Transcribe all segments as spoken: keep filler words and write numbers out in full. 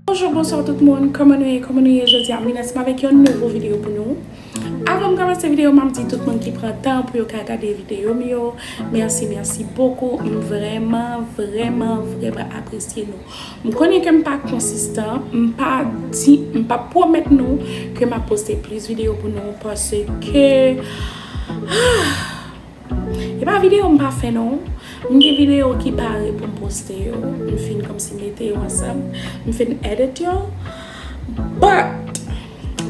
Bonjou, bonswa tout moun. Kòman nou ye? Kòman nou ye jodi a? M vin ansanm avèk yon nouvo videyo pou nou. Avan m kòmanse videyo, m ap di tout moun ki pran tan pou yo ka gade videyo m yo, mèsi, mèsi bokou. M vrèman, vrèman, vrèman apresye nou. M konnen ke m pa konsistan, m pa di, m pa pwomèt nou ke m ap poste plis videyo pou nou, paske e pa videyo m pa fè non. M gen videyo ki pare pou m poste yo. M fin kòmsi mete yo ansanm. M fin edit yo. But,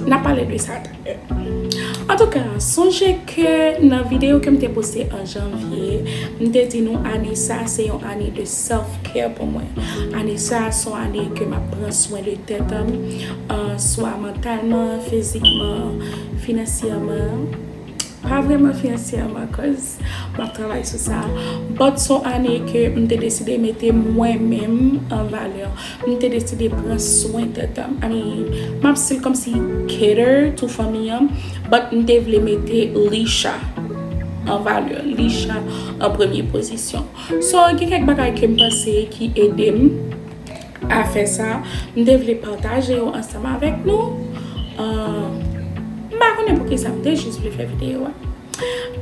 n ap pale de sa talè. Antouka, sonje ke nan videyo ke m te poste an janvye, m te di nou ane sa se yon ane de self care pou mwen. Ane sa se yon ane ke m ap pran swen de tèt an, uh, swa mantalman, fizikman, finansyèman. Pa vrèman finansyèman, cause m ap travay sou sa. But se yon ane ke m te deside mete mwen menm an valè. M te deside pran swen tèt an. I mean, m ap still kòmsi cater to fanmi an, but m te vle mete Lisha an valè, Lisha an premye pozisyon. So, gen kèk bagay ke m panse ki ede m a fè sa. M te vle pataje yo ansanm avèk nou. Uh, m pa konnen poukisa, m te jis vle fè videyo a.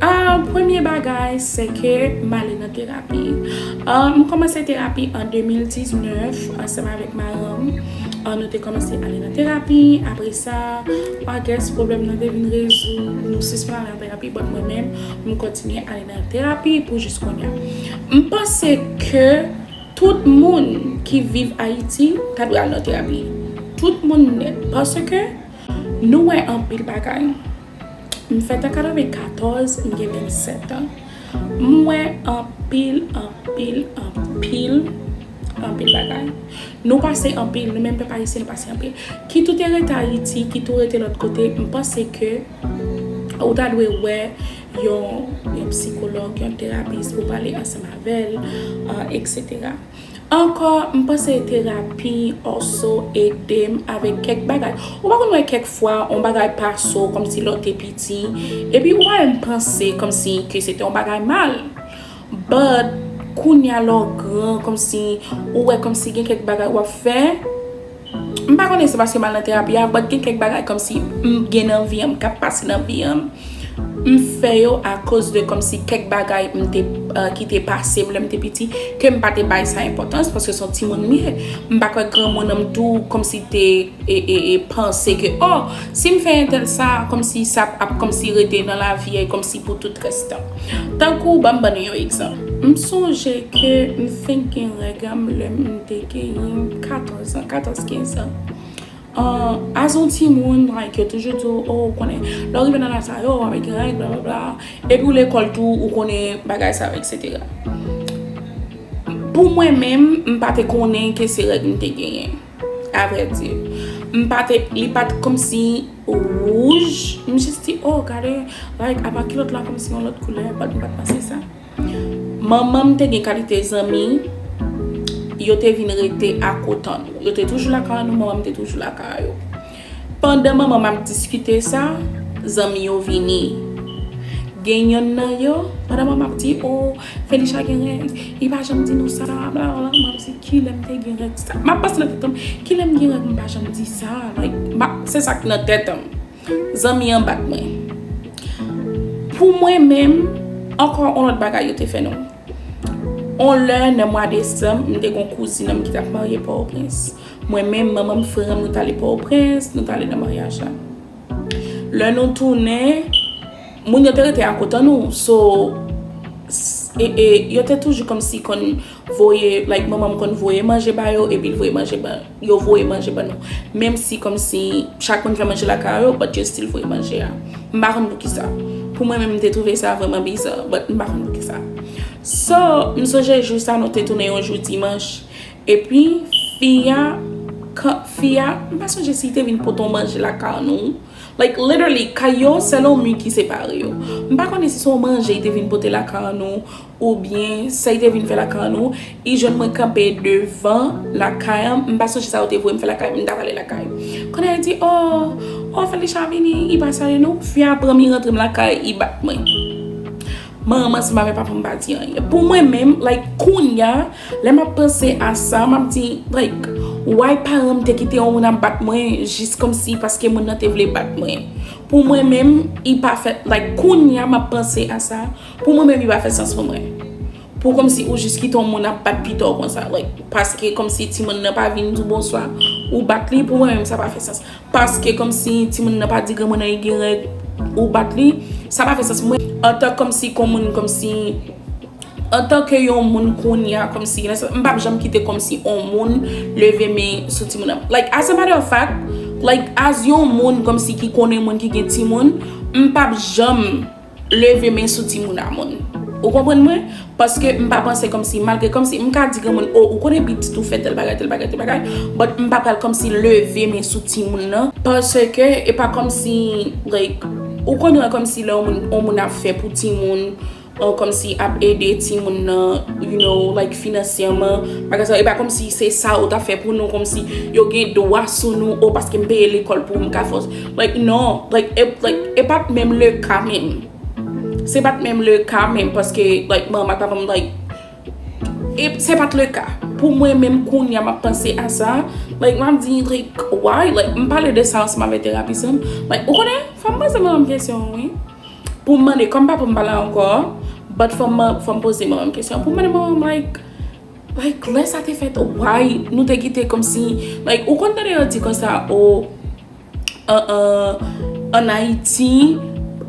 Uh, premye bagay, se ke m ale nan terapi. Uh, m kòmanse terapi an de mil diznèf ansanm avèk madanm. Uh, nou te kòmanse ale nan terapi. Apre sa, I guess, pwoblèm nan te vin rezoud. Nou sispann ale nan terapi, but mwen menm, m kontinye ale nan terapi pou jis kounye a. M panse ke tout moun ki viv Ayiti ta dwe al nan terapi. Tout moun nèt. Paske nou wè anpil bagay. M fèt an katrevenkatòz, m gen vennsèt an. M wè anpil, anpil, anpil, anpil bagay. Nou pase anpil, nou menm pèp ayisyen, nou pase anpil. Kit ou te rete Ayiti, kit ou rete lòt kote, m panse ke ou ta dwe wè yon, yon psikològ, yon terapis pou pale ansanm avè l, uh, etsetera. Ankò, m panse terapi also ede m avèk kèk bagay. Ou pa konn wè kèk fwa, yon bagay pase w kòmsi lè w te piti, epi ou pa menm panse kòmsi ke se te yon bagay mal. But, kounye a lè w gran, kòmsi, ou wè kòmsi gen kèk bagay w ap fè, m pa konnen se paske m al nan terapi a, but gen kèk bagay kòmsi m gen nan vi an, m k ap pase nan vi an, m fè yo akoz de kòmsi kèk bagay m te, uh, ki te pase m lè m te piti, ke m pa te bay sa enpòtans, paske se yon timoun m ye. M pa kwè granmoun an m tou kòmsi te e, e, e panse ke, oh, si m fè entèl sa, kòmsi sa ap kòmsi rete nan lavi a, kòmsi pou tout rès tan. Tankou, ban m ban nou yon egzanp. M sonje ke m fenk gen règ an m lè m te gen katòz an, katòz kenz an. Uh, as yon timoun, like, yo toujou di w, oh, ou konnen, lè w rive nan laj sa yo, w ap gen règ, blablabla. Epi w lekòl tou, ou konnen bagay sa yo, etsetera. Pou mwen menm, m pa te konnen ke se règ m te genyen. Avrèdi. M pa te, li pa t kòmsi wouj. M jis di, oh, gade, like, apa kilòt la kòmsi yon lòt koulè, but m pa t panse sa. Manman m te gen kalite zanmi, yo te vin rete akotan nou. Yo te toujou lakay nou, manman m te toujou lakay yo. Pandan manman m ap diskite sa, zanmi yo vini. Gen yonn nan yo, pandan manman m ap di, oh, Felicia gen règ, li pa janm di nou sa, blablabla. M ap di, kilè m te gen règ sa? M ap panse nan tèt m, kilè m gen règ, m pa janm di sa? Like, m ap, se sa k nan tèt m. Zanmi an bat mwen. Pou mwen menm, ankò yon lòt bagay yo te fè nou. On lè nan mwa desanm, m te gen yon kouzin an m ki t ap marye Pòtoprens. Mwen menm, manman m, frè m, nou t ale Pòtoprens, nou t ale nan maryaj la. Lè nou tounen, moun yo te rete akotan nou. So, s- e, e, yo te toujou kòmsi konn voye, like, manman m konn voye manje ba yo, epi l voye manje ban, yo voye manje ban nou. Menm si kòmsi chak moun fè manje lakay yo, but yo still voye manje a. M pa konn poukisa. Pou mwen menm, m te twouve sa vrèman biza, but m pa konn poukisa. So, m sonje jou sa, nou te tounen yon jou dimanch. Epi, fi a, kan, fi a, m pa sonje si li te vin pote yon manje lakay nou. Like, literally, kay yo, sèl yon mi ki separe yo. M pa konnen si se yon manje li te vin pote lakay nou, oubyen sa li te vin fè lakay nou. Li jwenn mwen kanpe devan lakay an. M pa sonje sa yo te voye m fè lakay, m ta pale lakay. Kounye a li di, oh, oh, Felicia vini, li pa salye nou. Fi a pran m, li rantre m lakay, li bat mwen. Manman m ansanm avèk papa m pa di anyen. Pou mwen menm, like, kounye a, lè m ap panse a sa, m ap di, like, Why paran m te kite yon moun ap bat mwen jis kòmsi paske moun nan te vle bat mwen? Pou mwen menm, li pa fè, like, kounye a m ap panse a sa, pou mwen menm, li pa fè sans pou mwen. Pou kòmsi ou jis kite yon moun ap bat pito konsa, like, paske kòmsi timoun nan pa vin di w bonswa, ou bat li, pou mwen menm, sa pa fè sans. Paske kòmsi timoun nan pa di granmoun nan li gen règ, ou bat li, sa pa fè sans pou mwen. Antan kòmsi kon moun, kòmsi antanke yon moun kounye a, kòmsi, m p ap janm kite kòmsi yon moun leve men sou timoun nan. Like, as a matter of fact, like, as yon moun kòmsi ki konnen moun ki gen timoun, m p ap janm leve men sou timoun a moun. Ou konprann mwen? Paske m pa panse kòmsi, malgre kòmsi m ka di granmoun, "O, ou konnen pitit ou fè tèl bagay, tèl bagay, tèl bagay," but m pa pral kòmsi leve men sou timoun nan. Paske e pa kòmsi, like, ou konnen kòmsi lè yon moun, yon moun ap fè pou timoun, an, kòmsi ap ede timoun nan, you know, like, finansyèman, bagay sa, e pa kòmsi se sa ou ta fè pou nou, kòmsi yo gen dwa sou nou, o, paske m peye lekòl pou m ka fòs. Like, non, like, e, like, e pa t menm le ka menm. Se pa t menm le ka menm, paske, like, manman ak papa m, like, e se pa t le ka. Pou mwen menm kounye a m ap panse a sa, like, m ap di, like, why? Like, m pale de sa ansanm avèk terapistan m. Like, ou konnen, fò m poze manman m kesyon, wi. Pou m mande, kòm papa m pa la ankò, but fò m, fò m poze manman m kesyon. Pou m mande manman m, like, like, lè sa te fèt, why nou te kite kòmsi, like, ou konn tande yo di konsa, o, an, an, an Ayiti,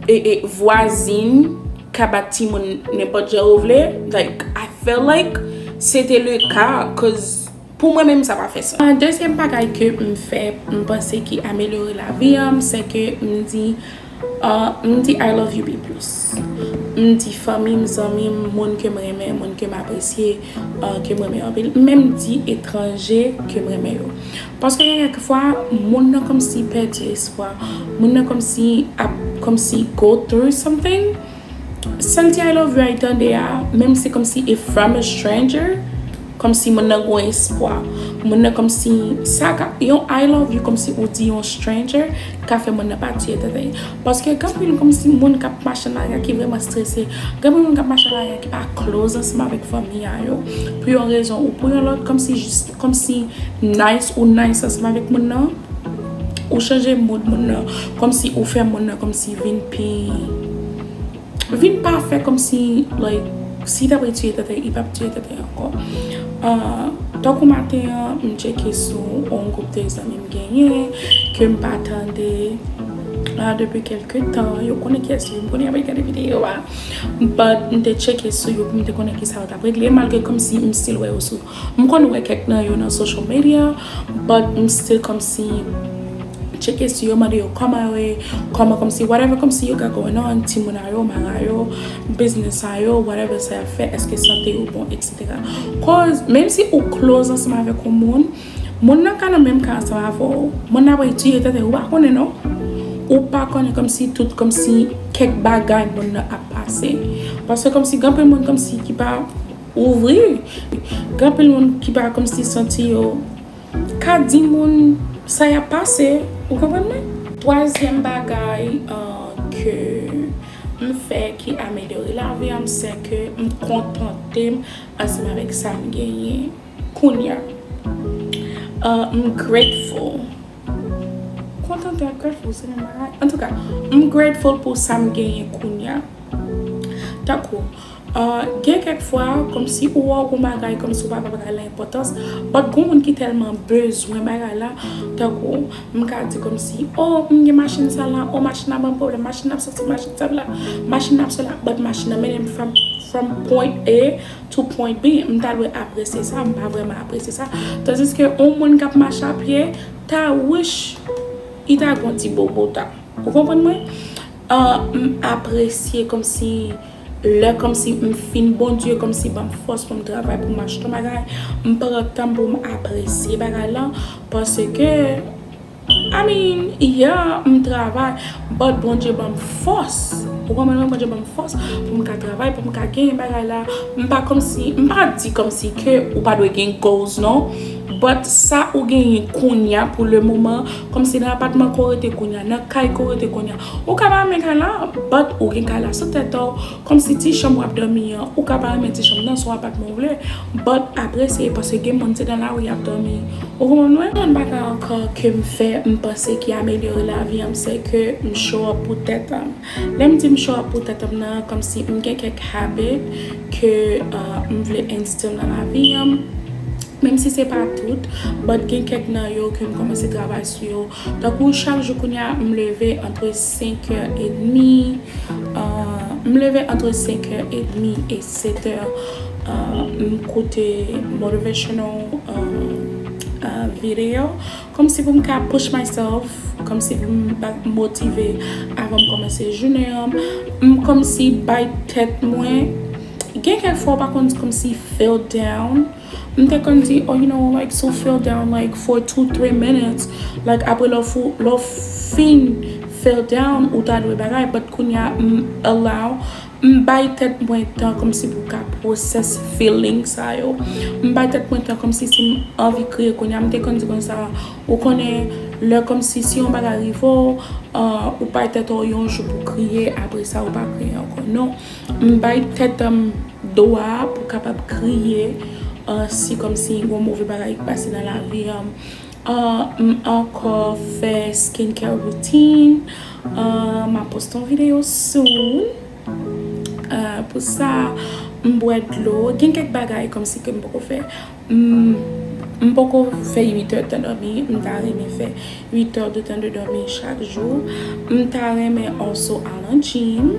e, e, vwazin ka bat timoun nenpòt jan ou vle, like, I feel like se te le ka, cause pou mwen menm, sa pa fè sans. Ah, dezyèm bagay ke m fè, m panse ki amelyore lavi an, se ke m di, ah, m di I love you B plus. M di fanmi m, zanmi m, moun ke m renmen, moun ke m apresye, ah, ke m renmen anpil. M menm di etranje ke m renmen yo. Paske gen kèk fwa, moun nan kòmsi pèdi espwa. Moun nan kòmsi ap, kòmsi go through something. Sèl ti I love you a y tande a, menm si kòmsi e from a stranger, kòmsi moun nan gon espwa. Moun nan kòmsi sa ka, yon I love you kòmsi ou di yon stranger, ka fè moun nan pa tiye tèt li. Paske gen anpil kòmsi moun k ap mache nan lari a ki vrèman strese. Gen anpil moun k ap mache nan lari a ki pa close ansanm avèk fanmi a yo. Pou yon rezon ou pou yon lòt, kòmsi jis, kòmsi nice ou nice ansanm avèk moun nan. Ou chanje mood moun nan. Kòmsi ou fè moun nan kòmsi vin pi vin pa fè kòmsi, like, si ta pre tiye tèt li, li p ap tiye tèt li ankò. Ah, tankou maten an, m tcheke sou yon gwoup de zanmi m genyen, ke m pa tande, ah, depi kèlke tan. Yo konnen kiyès yo ye, m konnen y ap gade videyo a. But m te tcheke sou yo pou m te konnen kisa yo t ap regle, malgre kòmsi m still wè yo sou, m konn wè kèk nan yo nan social media, but m still kòmsi tcheke sou yo, mande yo kòman yo ye, kòman kòmsi, whatever, kòmsi yo ka going on, timoun a yo, mari a yo, business a yo, whatever sa y ap fè, èske sante yo bon, et cetera. Cause, menm si ou close ansanm avèk yon moun, moun nan ka nan menm ka ansanm avè w, moun nan ap tiye tèt li, ou pa konnen non. Ou pa konnen kòmsi tout, kòmsi kèk bagay moun nan ap pase. Paske kòmsi gen anpil moun kòmsi ki pa ouvri. Gen anpil moun ki pa kòmsi santi yo ka di moun sa y ap pase, ou konprann mwen? Twazyèm bagay, uh, ke m fè ki amelyore lavi a m, se ke m kontante m ansanm avèk sa m genyen kounye a. Uh, m grateful. Kontante ak grateful, se menm bagay. Antouka, m grateful pou sa m genyen kounye a. Tankou, Ah, gen kèk fwa, kòmsi ou wè w gon bagay, kòmsi ou pa ba bagay la enpòtans, but gon moun ki tèlman bezwen bagay la, tankou, m ka di kòmsi, oh, m gen machin sa la, oh, machin nan ban m pwoblèm, machin nan ap soti, machin sa la, machin nan ap sela, but machin nan mennen m from, from point A to point B, m ta dwe apresye sa, m pa vrèman apresye sa. Tandiske yon moun k ap mache a pye, ta wish li ta gon ti bobo ta. Ou konprann mwen? Ah, m apresye kòmsi, lè kòmsi m fin, Bondye kòmsi ban m fòs pou m travay, pou m achte yon bagay, m pran tan pou m apresye bagay la, paske, I mean, yeah, m travay, but Bondye ban m fòs. Ou konprann mwen? Bondye ban m fòs pou m ka travay, pou m ka genyen bagay la. M pa kòmsi, m pa di kòmsi ke ou pa dwe gen goals, non. But sa ou genyen kounye a pou le moman, kòmsi nan apatman ke w rete kounye a, nan kay ke w rete kounye a, ou ka pa renmen kay la, but ou gen kay la sou tèt ou, kòmsi ti chanm w ap dòmi an, ou ka pa renmen ti chanm nan, se yon apatman ou vle, but apresye, paske gen moun se nan lari y ap dòmi. Ou konprann mwen? Yon bagay ankò ke m fè, m panse ki amelyore lavi an, se ke m show up pou tèt an. Lè m di m show up pou tèt an nan, kòmsi m gen kèk habit ke uh, m vle instill nan lavi an. Menm si se pa tout, but gen kèk nan yo ke m kòmanse travay sou yo. Tankou chak jou kounye a, m leve antre senk è edmi, uh, m leve antre senk è edmi e sèt è, uh, m koute motivational uh, uh, video. Kòmsi pou m ka push myself, kòmsi pou m ba- motive avan m kòmanse jounen an. M kòmsi bay tèt mwen. Gen kèk fwa ou pa konn kòmsi feel down. M te konn di, oh, you know, like, so feel down, like, for two, three minutes. Like, apre lè w fou- lè w fin feel down, ou ta dwe bagay, but kounye a, m allow, m bay tèt mwen tan kòmsi pou ka process feeling sa yo. M bay tèt mwen tan kòmsi si m anvi kriye kounye a, m te konn di konsa, ou konnen, lè kòmsi si yon bagay rive w, uh, ou bay tèt ou yon jou pou kriye, apre sa ou pa kriye ankò. Non, m bay tèt an m dwa pou kapab kriye, uh, si kòmsi yon move bagay ki pase nan lavi an. Uh, m ankò fè skincare routine. Uh, m ap poste yon videyo soon. Uh, pou sa, m bwè dlo. Gen kèk bagay kòmsi ke m poko fè. M, m poko fè uit è tan dòmi. M ta renmen fè uit è de tan de dòmi chak jou. M ta renmen also al nan gym.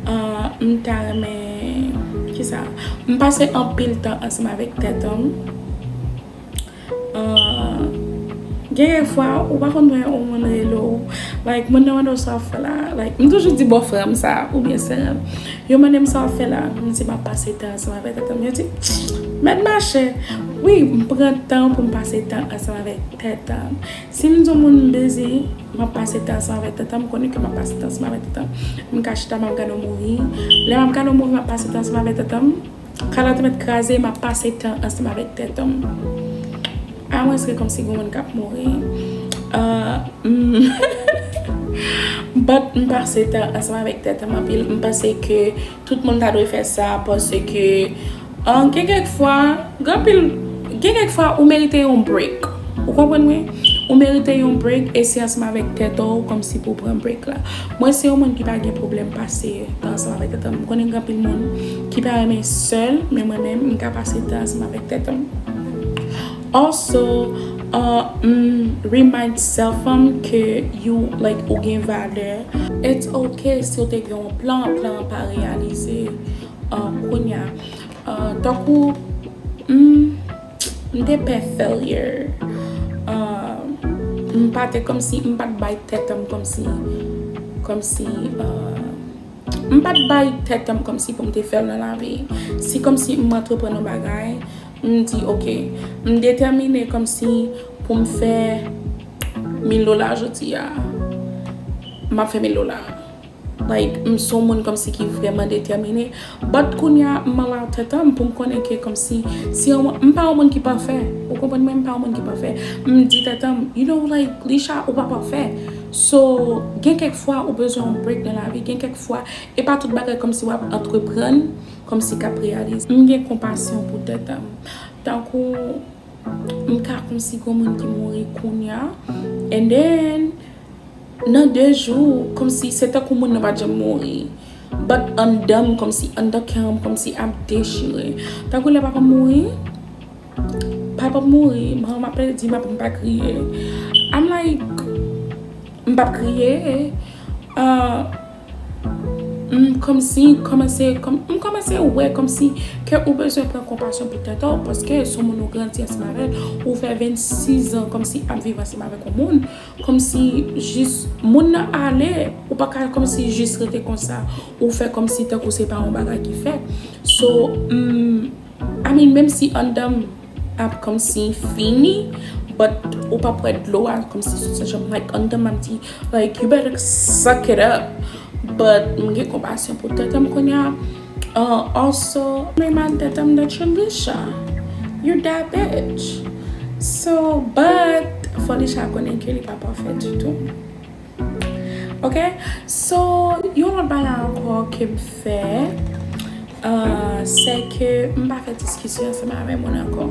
Uh, m ta renmen, kisa? M pase anpil tan ansanm avèk tèt an m. Uh, gen kèk fwa, ou pa konn wè yon moun rele w. Like, moun nan mande w sa w ap fè la. Like, m toujou di bòfrè m sa, oubyen sè m. Yo mande m sa w ap fè la. M di m ap pase tan ansanm avèk tèt an m. Yo di, mèt mache. Wi, m pran tan pou m pase tan ansanm avèk tèt an m. Si m di yon moun m beze, m ap pase tan ansanm avèk tèt an m. M konnen ke m ap pase tan ansanm avèk tèt an m. M ka chita, m ap gade yon movie. Lè m ap gade yon movie, m ap pase tan ansanm avèk tèt an m. Kay la te mèt kraze, m ap pase tan ansanm avèk tèt an m. Amwenske kòmsi gen moun k ap mouri. Uh, mm. But m pase tan ansanm avèk tèt an m anpil. M panse ke tout moun ta dwe fè sa, paske, uh, gen kèk fwa, gen anpil, gen kèk fwa ou merite yon break. Ou konprann mwen? Ou merite yon break e se ansanm avèk tèt ou kòmsi pou w pran break la. Mwen se yon moun ki pa gen pwoblèm pase tan ansanm avèk tèt an m. M konnen gen anpil moun ki pa renmen sèl, men mwen menm, m ka pase tan ansanm avèk tèt an m. Also, uh, m remind self an m ke you, like, ou gen valè. It's okay si w te gen yon plan, plan an pa reyalize, uh, kounye a. Uh, tankou, m, m te pè failure. Uh, m pa te kòmsi, m pa t bay tèt an m kòmsi, kòmsi, uh, m pa t bay tèt an m kòmsi pou m te fè l nan lavi. Si kòmsi m antreprann yon bagay, m di, ok, m detèmine kòmsi pou m fè mil dola jodi a, m ap fè mil dola. Like, m se yon moun kòmsi ki vrèman detèmine. But kounye a, m allow tèt an m pou m konnen ke kòmsi, si yon moun, m pa yon moun ki pafè. Ou konprann mwen, m pa yon moun ki pafè. M di tèt an m, you know, like, Lisha, ou pa pafè. So, gen kèk fwa ou bezwen yon break nan lavi. Gen kèk fwa, e pa tout bagay kòmsi w ap antreprann, kòmsi k ap reyalize. M gen konpasyon pou tèt an m. Tankou, m ka kòmsi gen moun ki mouri kounye a. And then, nan de jou, kòmsi se tankou moun nan pa t janm mouri. But anndan m, kòmsi anndan kè an m, kòmsi ap dechire. Tankou lè papa m mouri, papa m mouri, manman m ap pèdi, m ap, m pa kriye. I'm like, m p ap kriye. Uh, m kòmsi kòmanse, kòm, m kòmanse wè kòmsi ke ou bezwen pran konpasyon pou tèt ou, paske se yon moun ou grandi ansanm avè l, ou fè vennsis an kòmsi ap viv ansanm avèk yon moun, kòmsi jis moun nan ale, ou pa ka kòmsi jis rete konsa, ou fè kòmsi tankou se pa yon bagay ki fèt. So, m, I mean, menm si anndan m ap kòmsi fini, but ou p ap wè dlo a kòmsi sot sa janm, like, anndan m ap di, like, you better suck it up. But m gen konpasyon pou tèt an m kounye a. Uh, also, m remind tèt an m that you're Lisha. You're that bitch. So, but, fò Lisha konnen ke li pa pafè ditou. Ok? So, yon lòt bagay ankò ke m fè, uh, se ke m pa fè diskisyon ansanm avè moun ankò.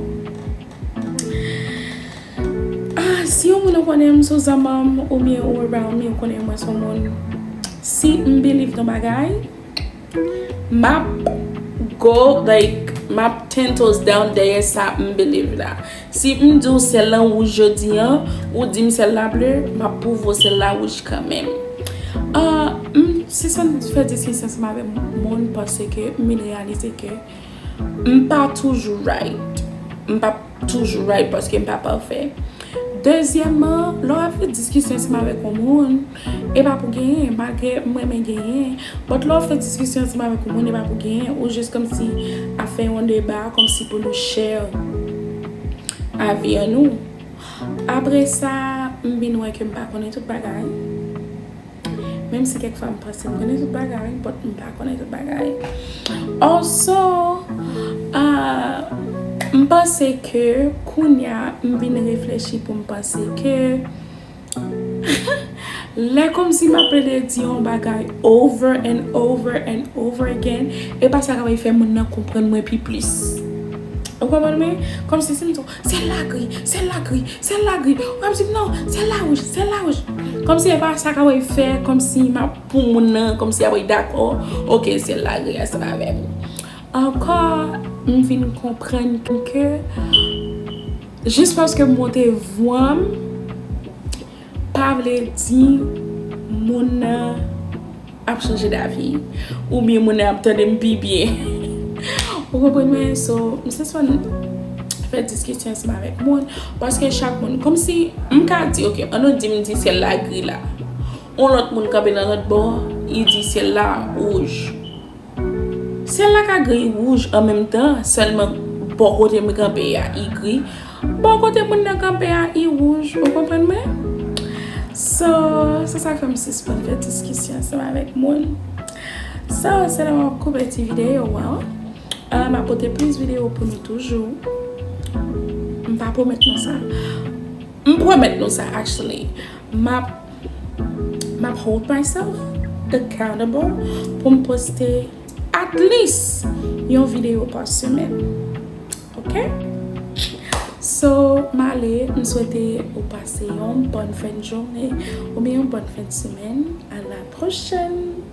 Ah, si yon moun ou konnen m sou zanmanm oubyen ou around me, ou konnen mwen se yon moun, si m believe nan bagay, m ap go, like, m ap ten toes down dèyè sa m believe la. Si m di w syèl lan wouj jodi an, ou di m syèl la ble, m ap pwouve w syèl la wouj kanmenm. Ah, m sispann fè diskisyon ansanm avè moun paske m vin reyalize ke m pa toujou right. M pa toujou right paske m pa pafè. Dezyèmman, lè w ap fè diskisyon ansanm avèk yon moun, e pa pou genyen, malgre m renmen genyen, but lè w ap fè diskisyon ansanm avèk yon moun, e pa pou genyen, ou jis kòmsi ap fè yon deba, kòmsi pou nou share avi an nou. Apre sa, m vin wè ke m pa konnen tout bagay. Menm si kèk fwa m panse m konnen tout bagay, but m pa konnen tout bagay. Also, ah, m panse ke kounya m vin reflechi pou m panse ke lè kòmsi m ap plede di yon bagay over and over and over again, e pa sa k ap fè moun nan konprann mwen pi plis. Ou konprann mwen? Kòmsi si m di w, syèl la gri, syèl la gri, syèl la gri. Ou ap di m non, syèl la wouj, syèl la wouj. Kòmsi e pa sa k ap fè, kòmsi m ap pou moun nan, kòmsi ap dakò, ok, syèl la gri ansanm avè m. Ankò, m vin konprann ke jis paske m monte vwa m, pa vle di moun nan ap chanje davi, oubyen moun nan ap tande m pi byen. Ou konprann mwen? So, m sispann fè diskisyon ansanm avèk moun, paske chak moun, kòmsi m ka di, ok, annou di m di syèl la gri la. Yon lòt moun kanpe nan lòt bò, li di syèl la wouj. Syèl la ka gri wouj an menm tan, sèlman bò kote m kanpe a, li gri. Bò kote moun nan kanpe a, li wouj. Ou konprann mwen? So, se sa k fè m sispann fè diskisyon ansanm avèk moun. So, se la m ap koupe ti videyo a. Ah, m ap pote plis videyo pou nou toujou. M pa pwomèt nou sa. M pwomèt nou sa, actually. M ap, m ap hold myself accountable pou m poste at least yon videyo pa semèn. Ok? So, m ale, m swete ou pase yon bòn fen jounen oubyen yon bòn fen semèn. À la prochaine!